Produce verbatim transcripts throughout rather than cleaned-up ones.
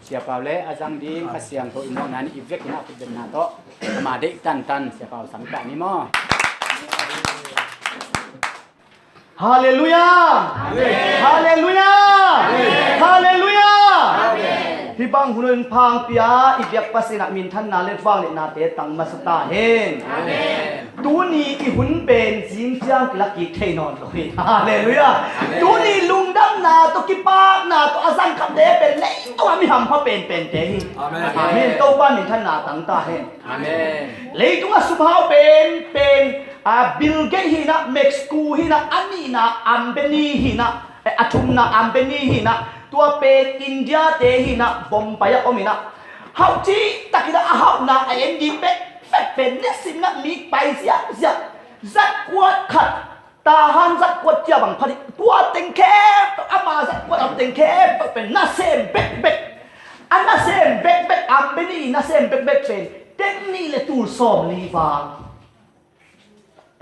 Siapau le a zang ding Kha Siangtho i muakna ni i vekin a khutbetna tawh ama deih tantan Siapau sangkah ni maw? Halleluiah! Halleluiah! Halleluiah! Hih bang hun in phangpia i biak Pasian ah minthanna le vangliatnate tang masa ta hen. Tuni i hun pen zing ciang kilak kik thei nawn lo hi. Halleluiah! Tuni lungdamna tawh kipakna tawh a zangkhatte pen leitungah mi hampha penpente hi. Amen. Topa minthanna tang ta hen. Amen. Leitungah sumhau penpen, a, Bill Gates hi inah, Max Ku hi inah, a nihna Ambani hi inah, eh, a thumna Ambani hi inah, tua pen India-te hi inah, Bombay ah om inah, hauh cihtak inah, a hauhna a en ding pekpek pen nisim inah mi pai ziahziah, zakkuat khat, tahan zakkuat cia bang pha dih. Tua teng khempeuh, ama zakkuat a om teng khempeuh pen nasem bekbek. A nasem bekbek, Ambani nasem bekbek pen teng nih le tul sawmli val.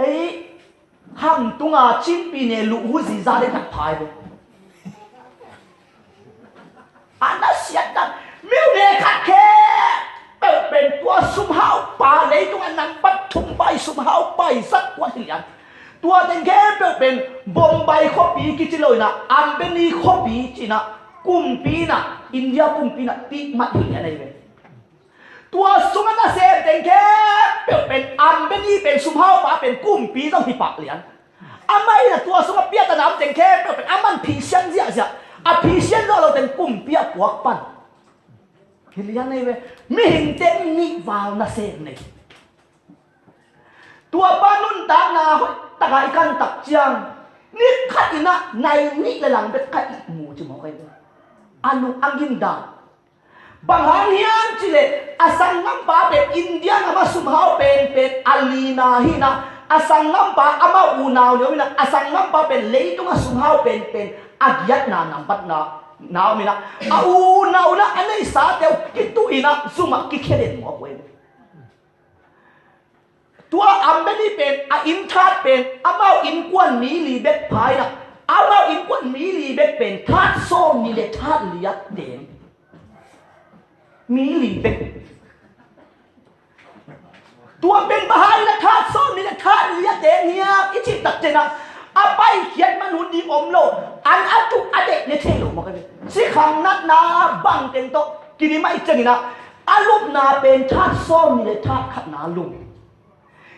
Ei, khang tunga cimpi ne luh hu ziza le nak phai ve. A nasiatna, miu ne khat khempeuh pen tua sumhaupa, leitungah nambat thumpa i sumhaupa i zakkuat hi lian. Tua teng khempeuh pen Bombay khuapi kici lo inah, Ambani khuapi ci inah, kumpi inah, India kumpi inah tihmat hi lian ahi ve. Tua sungah nasem teng khempeuh pen Ambani pen sumhaupa pen kumpi zong hi pah lian. Amah inah tua sungah piatana om teng khempeuh pen aman phisian ziahziah. A phisian zawh lo teng kumpi ah puak pan. Hi lian ahi ve. Mihing teng nih val nasem nei. Tua pa nuntakna hoih takah i kan tak ciang, ni khat inah nai nih le lang bek ka ihmu ci mawk ahi ve. A lung a ngim dan. Bang hang hiam cih leh a sanggampa pen India gam ah sumhau penpen a lina hi inah, a sanggampa amah unau ni om inah, a sanggampa pen leitungah sumhau penpen a giatna nambatna na om inah, a unau inah a neihsate uh kituh inah zum ah kikhia den mawk uh hi. Tua Ambani pen a inn that pen amau innkuan mi li bek pha inah, amau innkuan mi li bek pen that sawm nih le that li a teng. Mi li bek. Tua pen bang hang inah that sawm nih le that li a teng hiam i cih tak ciangin ah, a paikhiat man hun ding om lo, an a tuh a deih ne thei lo mawk ahi ve. Sikhang natna bang teng tawh kidim ahih ciangin ah, a lupna pen that sawm nih le that khatna lum.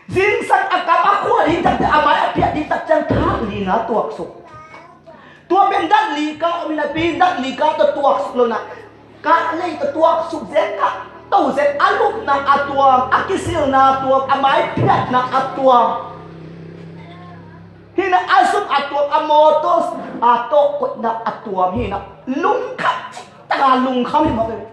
Zingsang a kam a khua ding tak ciang, a mai a phiat ding tak ciang that lina tuaksuk. Tua pen dat li ka om inah, pi dat li ka tawh tuaksuk lo inah, kah lei tawh tuaksuk zen, kah to zen, a lupna a tuam, a kisilna a tuam, a mai phiatna a tuam. Hi inah a sum a tuam, a mawtaw a tawh koihna a tuam hi inah, lungkham cih taka lungkham hi mawk hi.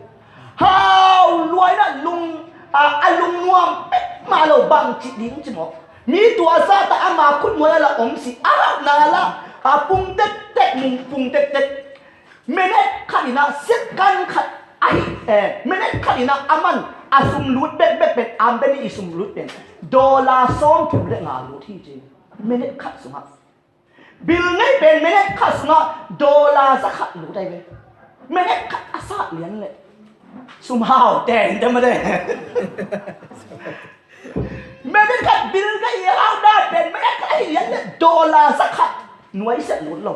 Hau lua inah lung, a, a lungnuam pek mah lo bang cih ding ci mawk. Mi tua zahta ama khutnuai ah la om si, a hauhna la, a, pung tektek, mung pung tektek. Minute khat inah second khat ahi, eh, minute khat inah aman a sum lut bekbek pen, Ambani i sum lut pen dollar sawmthum le nga lut hi ci. Minute khat sungah. Bill Gates pen minute khat sungah dollar za khat lut ahi ve. Minute khat a sat lian leh sumhau tengte mah de. Minute khat Bill Gates i hau dan pen minute khat ahi lian leh dollar za khat nuai siat lut lo.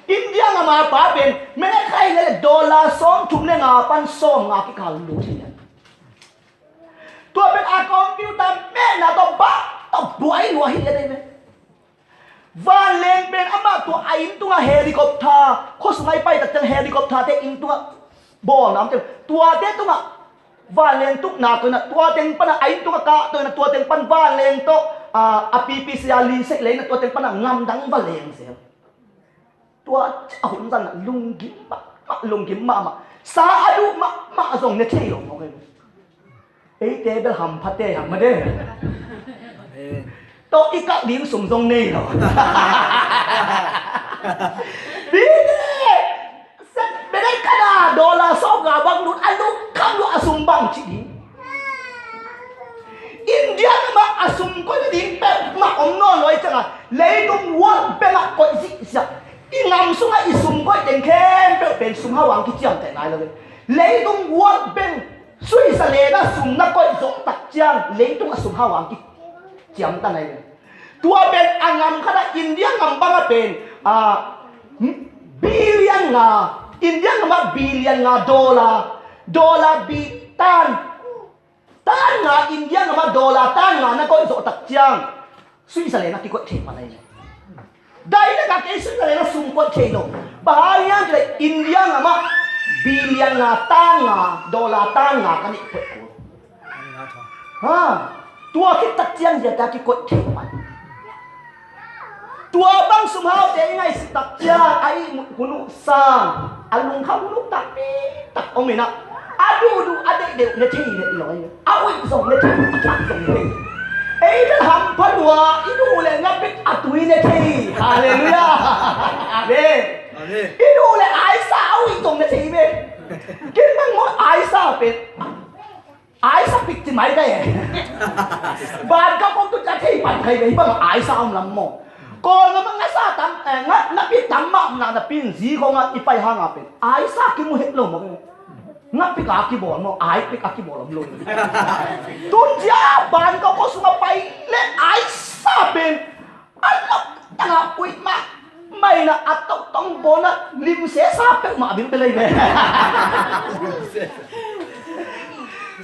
India gam a pa pen minute khat ahi lian leh dollar sawmthum le nga pan sawmnga kikal lut hi lian. Tua pen a computer mehna tawh bah tawh buai lua hi lian ahi ve. Vanleng pen amah tua a inn tungah helicopter, khua sungah i pai tak ciang helicopter-te inn tungah bawlna om teng, tuate tungah vanleng tukna tawh inah, tua teng panah a inn tungah kah tawh inah, tua teng pan vanleng tawh, a, a pipi sia li seih lei inah, tua teng panah ngamdang va leng zel. Tua a hun zan ah lunggim mahmah, lunggim mahmah. Sa a duh mahmah zong ne thei lo mawk hi. Eite bel hamphate hi hang mah de. Tawh i kah ding sum zong nei lo. Bite, set benek kana dollar sawmnga bang lut a lungkham lua a sum bang ci ding. India mah a sum koih nading peuhmah om nawn lo ahih ciangin leitung World Bank ah koih zihziah. I gam sungah i sum koih teng khempeuh pen sum hau ang kiciamteh nai lo ve. Leitung World Bank Switzerland ah sum na koih zawh tak ciang leitung a sum hau ang kiciamtan ahi ve. Tua pen a ngam khat ah India ngam bang a pen, ah, billion nga, India ngam ah billion nga dollar, dollar bi tan, tan nga, India ngam ah dollar tan nga na koih zawh tak ciang Switzerland ah kikoih thei pan ahi ve. Daina ka kei sun ka le na sum koih thei lo. Bang hang hiam cih leh India ngam ah billion nga tan nga, dollar tan nga ka neih koih kul. Ha, tua khit tak ciang zia ta kikoih thei pan. Tua bang sum haute i ngaihsut tak ciang a ihmut hun uh sang, a lungkham hun uh takpi tak om in ah, a duhduh a deihdeih uh ne thei leh lo ahi ve. A uih zong ne thei, a thak zong ne thei. Ei bel hampha lua, i duh leh ngapit a tui ne thei. Halleluiah. Amen. Amen. I duh leh aisa a uih zong ne thei ve. Ken bang maw aisa pen, aisa pik ci mai ka e. Ban ka kong tu ca thei pan kai ve, bang aisa om lam maw. Kawlgam ah ngasa tam, eh, nga, napi tam mah om na, napi in zi khong ah i pai hang a pen aisa kimu het lo maw. Ngapik a kibawl maw, aipik a kibawl om lo. Tun zia ban ka khuasung a pai leh aisa pen a lok tang a kuih mah, mai na a tok tong bawl na limse sa peuhmah ding bel ei ve.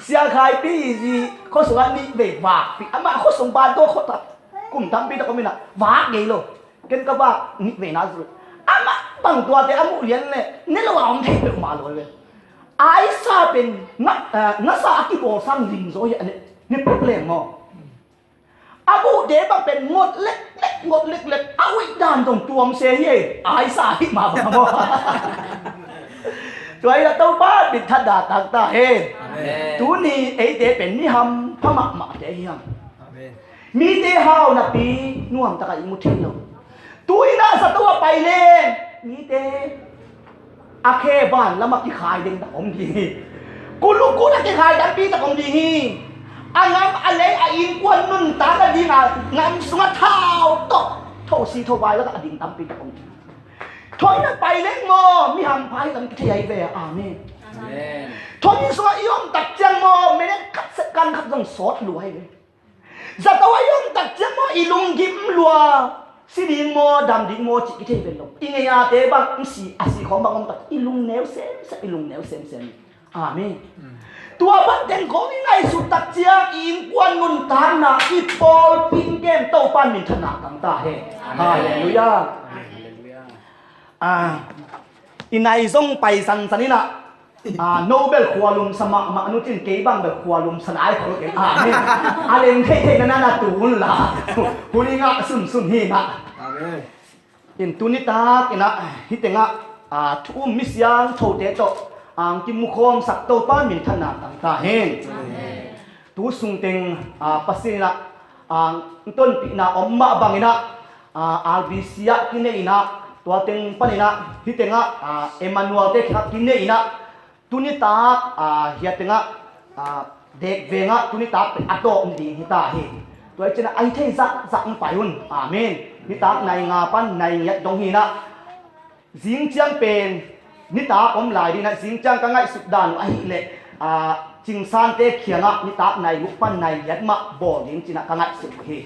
Sia Khai Pi zi khuasung a nih vei vakpi, amah khuasung ban tua khuat a kum tampi tak om in ah vak ngei lo. Ken ka vak nih veina zu. Amah bang tuate a muh lian leh ne lo a om thei peuhmah lo ve. Aisa pen nga, eh, ngasa a kibawl sang lim zaw hi a ne, ne problem maw. A guhte bang pen ngot leklek, ngot leklek, a uih dan zong tuam se hi e. Aisa hi mah bang maw. Tua hi la Topa min thanna tang ta hen. Amen. Tuni eite pen mi hampha mahmahte hi hang. Amen. Mite hau napi nuam taka i mu thei lo. Tu in ah zato a pai leng mite a khe van lam a kikhai ding tak om ding hi. Kulukut a kikhai tampi tak om ding hi. A ngam a lei a innkuan nuntak a ding a ngam sung a thau tawh tho si tho vai lak a ding tampi tak om ding. Tho in ah pai leng maw mi hampha hi lam kithei ahi ve. Amen. Amen. Tho in sung a i om tak ciang maw minute khat second khat zong sawt lua ahi ve. Zato a i om tak ciang maw i lunggim lua, si ding maw, dam ding maw cih i thei pen lo. I ngei a te bang, i si, a si khawng bang om tak i lungneu semsem, i lungneu semsem. Amen. Tua bang teng khawng i ngaihsut tak ciang i innkuan nuntakna i pawlpi in kem Topa in minthanna tang ta hen. Amen. Halleluiah. Halleluiah. Ah, i nai zong pai sansan in ah, ah, no bel khualum sa mahmah nu cin kei bang bel khualum sa nai khol kei. Amen. A lem thei thei na na na tu hun la. Hun i ngah sunsun hi na. Amen. In tuni tak in ah, hi tengah, ah, thu um misiang thote tawh, ah, kimukhawm sak Topa minthanna tang ta hen. Amen. Tu sung teng, ah, Pasian in ah, ah, tonpihna om mah bang in ah, ah, R B C ah kinei in ah, tua teng pan in ah, hi tengah, ah, Emmanuel te kiangah kinei in ah, tuni tak, ah, hia tengah, ah, Dekveng ah tuni tak pen a tawp ni ding hi ta hi. Tua hi cin ah a hi thei zahzah hong pai un. Amen. Nitak nai nga pan nai ngiat dong hi in ah, zing ciang pen nitak om lai ding in ah, zing ciang ka ngaihsut dan uh ahih leh, ah, Cing Sante kiangah nitak nai guk pan nai ngiat mah bawl ding cin ah ka ngaihsut uh hi.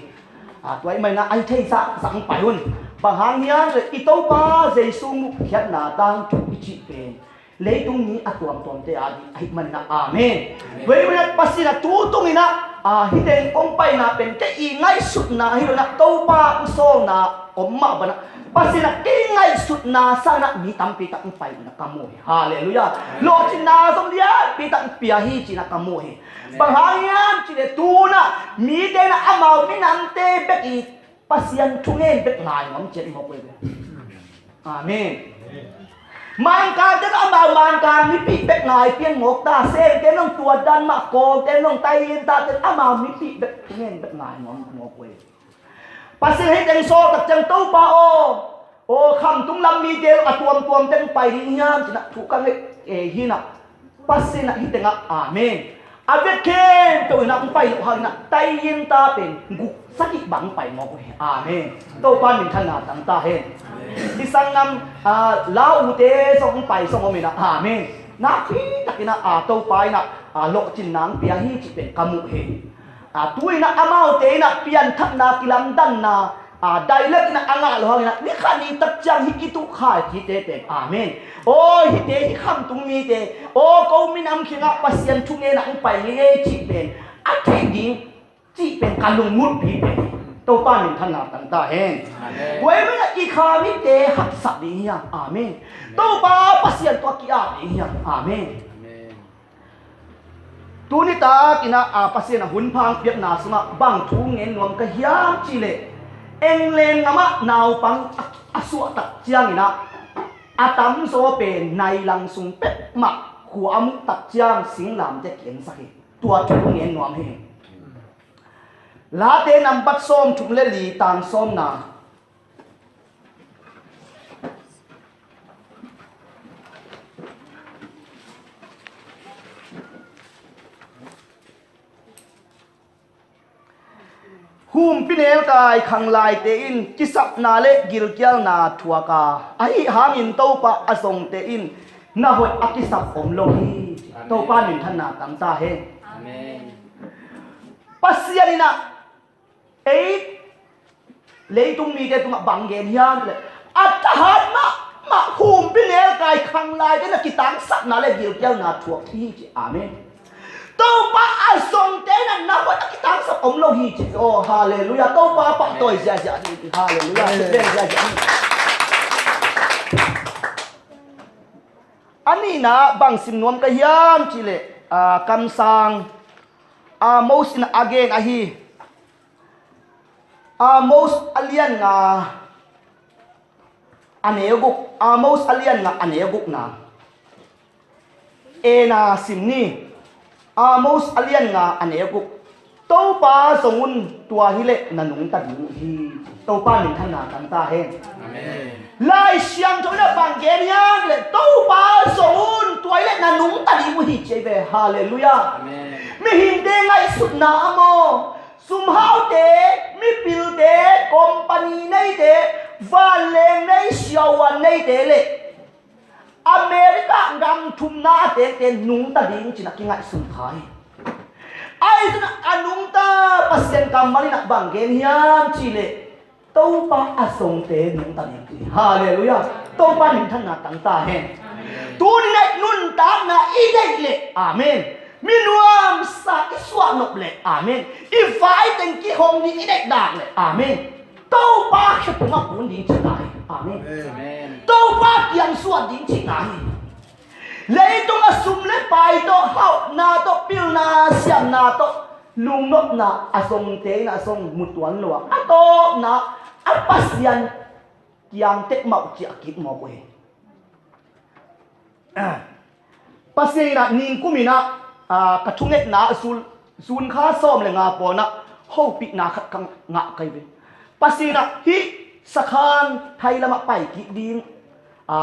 Ah, tua ahih manin ah a hi thei zahzah hong pai un. Bang hang hiam cih leh i Topa Jesu muhkhiatna tangthu i cih pen leitung mi a tuamtuamte a ding ahih manin ah. Amen. Amen. Tua ahih manin ah Pasian ah tu tung in ah, ah, hi teng kong paina pen kei i ngaihsutna hi lo in ah, Topa hong sawlna om mah bang ah Pasian ah kei ngaihsutna sang in ah mi tampi tak hong pai in ah ka mu hi. Halleluiah. Amen. Lawhcinna zong lianpi tak hong pia hi ci in ah ka mu hi. Amen. Bang hang hiam cih leh tu in ah mite in ah amau minamte bek i Pasian thungen bek ngai ngawm ciat mawk uh hi. Amen. Mangkangte in ah amau Mangkang mipih bek ngai pian mawk ta, Sente in ah tua dan mah, Kawlte in ah, Taiyin tate in ah amau mipih bek thungen bek ngai ngawm mawk uh hi. Pasian hih teng sawl tak ciang Topa aw, aw khamtung lam mite a tuamtuam teng pai ding hiam ci in ah thu ka nget, eh, hi in ah Pasian ah hih tengah, amen. A vek khempeuh in ah hong pai loh hang in ah Taiyin ta pen guk sagih bang hong pai mawk uh hi. Amen. Topa minthanna tang ta hen. Hih sanggam, ah, Lao-ute zong hong pai zong om in ah. Amen. Nakpi takin ah, a, Topa in ah, a, lawhcinna hong pia hi cih pen ka muh hi. A, tu in ah amaute in ah pianthakna, kilamdanna, a, direct in ah a ngah lo hangin ah, ni khat ni tak ciang hih i tuh kha i cihte pen. Amen. Aw, hihte hi khamtung mite. Aw, ko minam kiangah Pasian thungen ah hong pai ngei ei cih pen a theih ding cih pen ka lungmuanpi pen hi. Topa minthanna tang ta hen. Amen. Tua ahih manin ah i kha mite haksa ding hiam? Amen. Topa Pasian tawh ki-ap ding hiam? Amen. Amen. Tuni takin ah, a, Pasian a hun pha hong piakna sungah bang thu ngen nuam ka hiam cih leh, England gamah naupang a, a suah tak ciangin ah, a tamzaw pen nailang sung pek mah khua a muh tak ciang singlamteh kiensak hi. Tua thu ngen nuam hi. Late nambat sawmthum le li, tang sawmna. Humpinelkai khanglaite in kisapna le gilkialna thuak a, ahi hangin Topa a zongte in na hoih a kisap om lo hi. Amen. Topa minthanna tang ta hen. Amen. Pasian in ah ei leitung mite tungah bang gen hiam le, a thahat mahmah humpinelkai khanglaite na kitangsapna le gilkialna thuak hi ci. Amen. Topa a zongte na na hoih a kitangsap om lo hi ci. Oh, halleluiah. Topa pahtawi ziahziah ni. Halleluiah. Amen. Sukden ziahziah ni. A nihna bang sim nuam ka hiam cih leh, a, kamsang Amos in a gen ahi. Amos a lian nga a neu guk, Amos a lian nga a neu gukna. Ena sim ni. Amos a lian nga a neu guk. Topa zong un, tua hileh na nungta ding uh hi. Topa minthanna tang ta hen. Amen. Lai Siangtho in a bang gen hiam leh, Topa zong un, tua hileh na nungta ding uh hi ci ei ve. Halleluiah. Amen. Mihingte ngaihsutna ah maw, sumhaute, mipilte, company neite, vanleng nei, siavuan neite le America gam thumna a tengte nungta ding ci-in a kingaihsun kha hi. Ahi zongin a nungta Pasian kammal in a bang gen hiam cih leh, Topa a zongte nungta ding ci. Halleluiah. Topa minthanna tang ta hen. Tuni-in nuntakna i deih leh, amen, mi nuamsa i suah nop leh, amen, i vai teng kihong ding i deih dak leh, amen, Topa khe tungah kun ding cihna hi. Amen. Amen. Topa kiang suah ding cihna hi. Leitung a sum le pai tawh, hauhna tawh, pilna siamna tawh, lungnopna a zongte in a zong mu tuan lo a, a tawpna a Pasian kiang tek mah uh ci a kik mawk uh hi. Pasian in a ningkum in a, a, ka thungetna ah June, June kha sawm le nga pawn ah hopihna khat ka ngah ka hi ve. Pasian in a hih sakhan Thai lamah pai kik ding, a,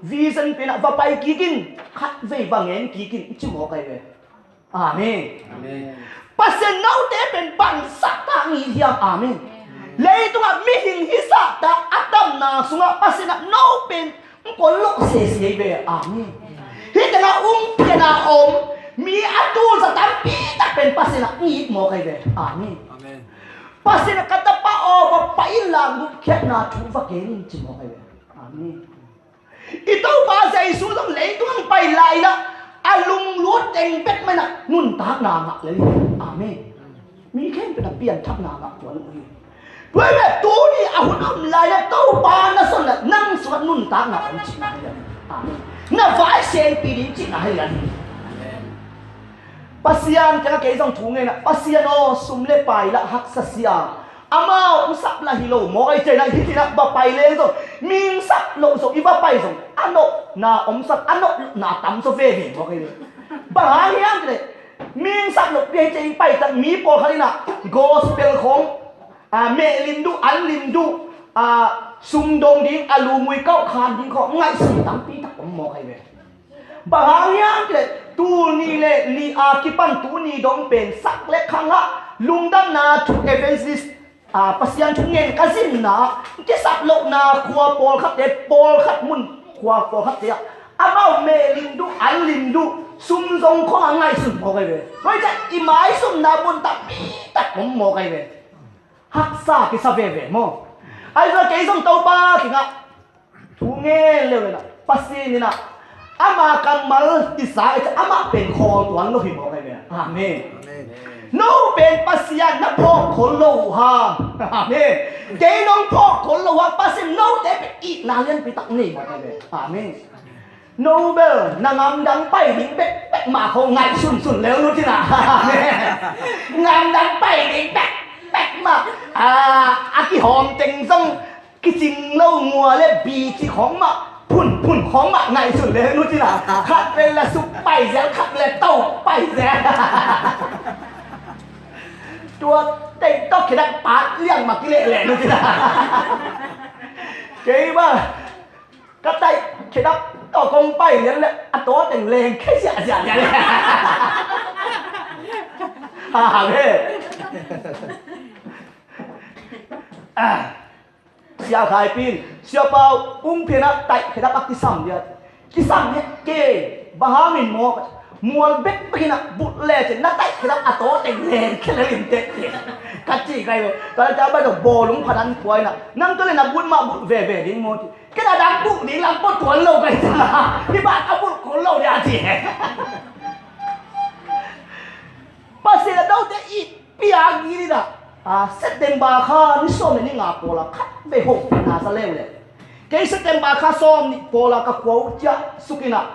vision pen ah va pai kik in, khatvei va ngen kik in ci mawk ka hi ve. Amen. Amen. Pasian note pen bang zahtak ngiat hiam? Amen. Amen. Leitungah mihing hi zahtak a tamna sungah Pasian ah no pen hong kol loh sese hi ve. Amen. Hih tengah hong pian a om mi a tulsa tampi tak pen Pasian ah ngiat mawk ka hi ve. Amen. Amen. Pasian ah ka tapa aw, va pai in la, gupkhiatna thu va gen in ci mawk ka hi ve. Amen. I Topa Jesu zong leitung hong pai lai-in ah a lunglut teng bek mah in ah nuntakna ngah lel hi. Amen. Mi khempeuh in ah pianthakna ngah tuan uh hi. Tua ahih manin tuni a hun om lai-in ah Topa na zon leh nang sungah nuntakna om cihna hi. Amen. Na vai sengpi ding cihna hi. Amen. Pasian kiangah kei zong thu ngen ah, Pasian aw, sum le pai lah haksa sia, amau hong sap lah hi lo maw, ka ci-in ah, hih ci-in ah va pai leng zong, mi hong sap loh zong i va pai zong a nopna om sak, a nopna tam zaw veve maw, ka ci. Bang hang hiam cih leh, mi hong sap loh pi hi ci-in pai tak, mi pawlkhat in ah gospel khawng, a, meh lim duh, an lim duh, a, sum dong ding, a lumui kauh khan ding khawng ngaihsun tampi tak om maw, ka ci. Bang hang hiam cih leh, tul nih le nih a kipan tuni dong pen sak le khang ah lungdamna thu, evangelist, a, Pasian thu ngen ka zinna, kisap lohna khua pawlkhatte, pawlkhat mun khua pawlkhatte ah Amau meh lim duh, an lim duh, sum zong khong a ngaihsun mawk ahi ve. Tua hi ciang i maisumna mun tampi tak om mawk ahi ve. Haksa kisa veve maw? Ahi zong kei zong Topa kingah thu ngen leu inah, Pasian inah ama kammal i sa i ciang amah pen khawl tuan lo hi mawk ahi ve. Amen. Amen. No pen Pasian na phawk khol lo uh hang. Amen. Kei nong phawk khol lo uh hang, Pasian note pen itna lianpi tak nei mawk ahi ve. Amen. No bel na ngamdang pai ding bekbek mah khong ngaihsunsun leu nu cina. Ngamdang pai ding bekbek mah, a, a kihawm teng zong kicing lo ngua le bici khong mah, phunphun khong mah ngaihsun leu nu cina. Khat vel la suk pai zel, khat vel la to pai zel. Tua teng tawh khedap pat liang mah kilehleh nu cina. Kei mah ka taih khedap tawh kong pai lian le a taw teng leng khei ziahziah lian le. Amen. Ah, Sia Khai Pin, Sia Pau, kung phianah taih khedap a kisam lian. Kisam het kei, bang hangin maw, mual bekbek inah bulh lecin na taih khedap a taw teng leng khei le lim teh. Ka ci kai ve, ka la ca bai tawh bawlung phadan puai inah, nang tua le na bulh mah bulh veve ding maw ci. Ken a dang buh ding lam pua tuan lo ka hi ta. Hi bah ka buh kul lo dia ci. Pasian a dote i piak i ni dah. A, September kha ni sawm le ni nga pawl a khat vei hoh na sa leu le. Kei September kha sawm nih pawl a ka kua uh ciah suk inah,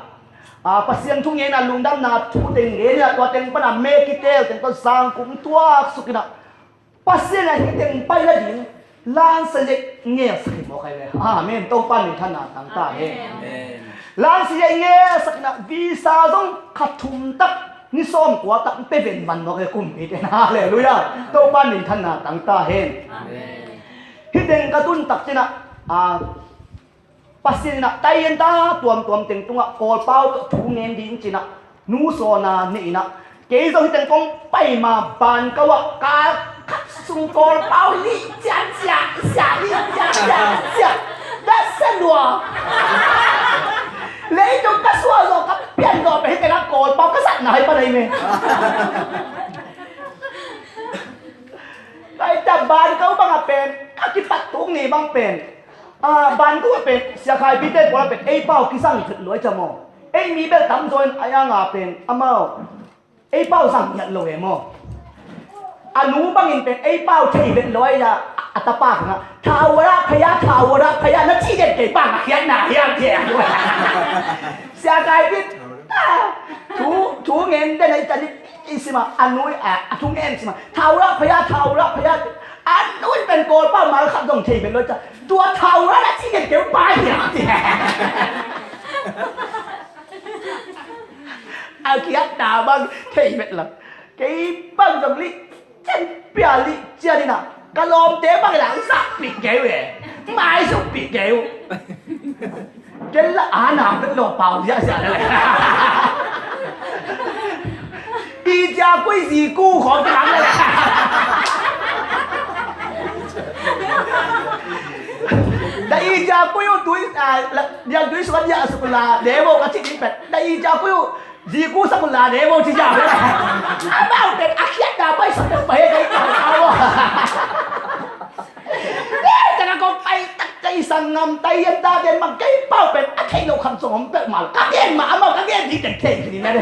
a, Pasian thu ngen a lungdamna thu teng ngen inah tua teng pan a me kiteel teng pan sang kum tuak suk inah Pasian a hih teng pai nading lansia zia ngelsak hi mawk ahi ve. Amen. Topa minthanna tang ta hen. Amen. Lansia zia ngelsak inah visa zong kha thum tak ni sawm kua tak pe ven man mawk ahi kumpite. Halleluiah. Topa minthanna tang ta hen. Amen. Hih teng ka tun tak cinah, a, Pasian inah taienta tuamtuam teng tungah Kawlpau tawh thu ngen ding cinah nu sawna neih inah kei zong hih teng kong pai ma ban kau ah kal khat sung Kawlpau lih cian ciah, ciah, lih cian ciah, ciah. Dah sa lua. Leitung ka suah zawh ka pian zawh pen hih tengah Kawlpau ka zatna hi pan ahi me. Kaita ban kau bangah pen ka kipat tung ni bang pen. A, ban kau a pen, Sia Khai Pite pawl a pen, ei pau kizang khat luai ca maw. Ei mi bel tamzaw in a ianga pen, amau. Ei pau zang ngiat lo e maw. A nu bangin pen, ei pau thei vet luai a, a tapa kha. Thawara phaya, thawara phaya, na ci den kei pang a khiat na hiam thei a. Sia Khai Pit, a, thu, thu ngen den a i tani. I sima, a nui, a, a thung en sima. Thawra phaya, thawra phaya. A nui pen Kawlpau mal khat zong thei vet lo ca. Tua thawra la ci ngen keu pai hiam ci. A kiat na bang thei vet lo. Kei bang zong li, cen pia li, cia li na. Ka lawmte bang la, sakpih kei uh e. Maisukpih kei uh. Ken la a nam vet law pau ziahziah le. I cia kui zi ku khawng ka nam le. Da i cia kui uh tui, a, la, diang tui suk a diah suk la, de bo ka ci ding pet. Da i cia kui uh Ziku sa kul la de bo ci ja. Amau pen a khiat da pai sa pen pai kai ka bo. Tana ko pai tak kai sang ngam tai yan da den mang kai pau pen a thei lo kham song om pek mal. Ka gen ma amau ka gen di ten thei ni na de.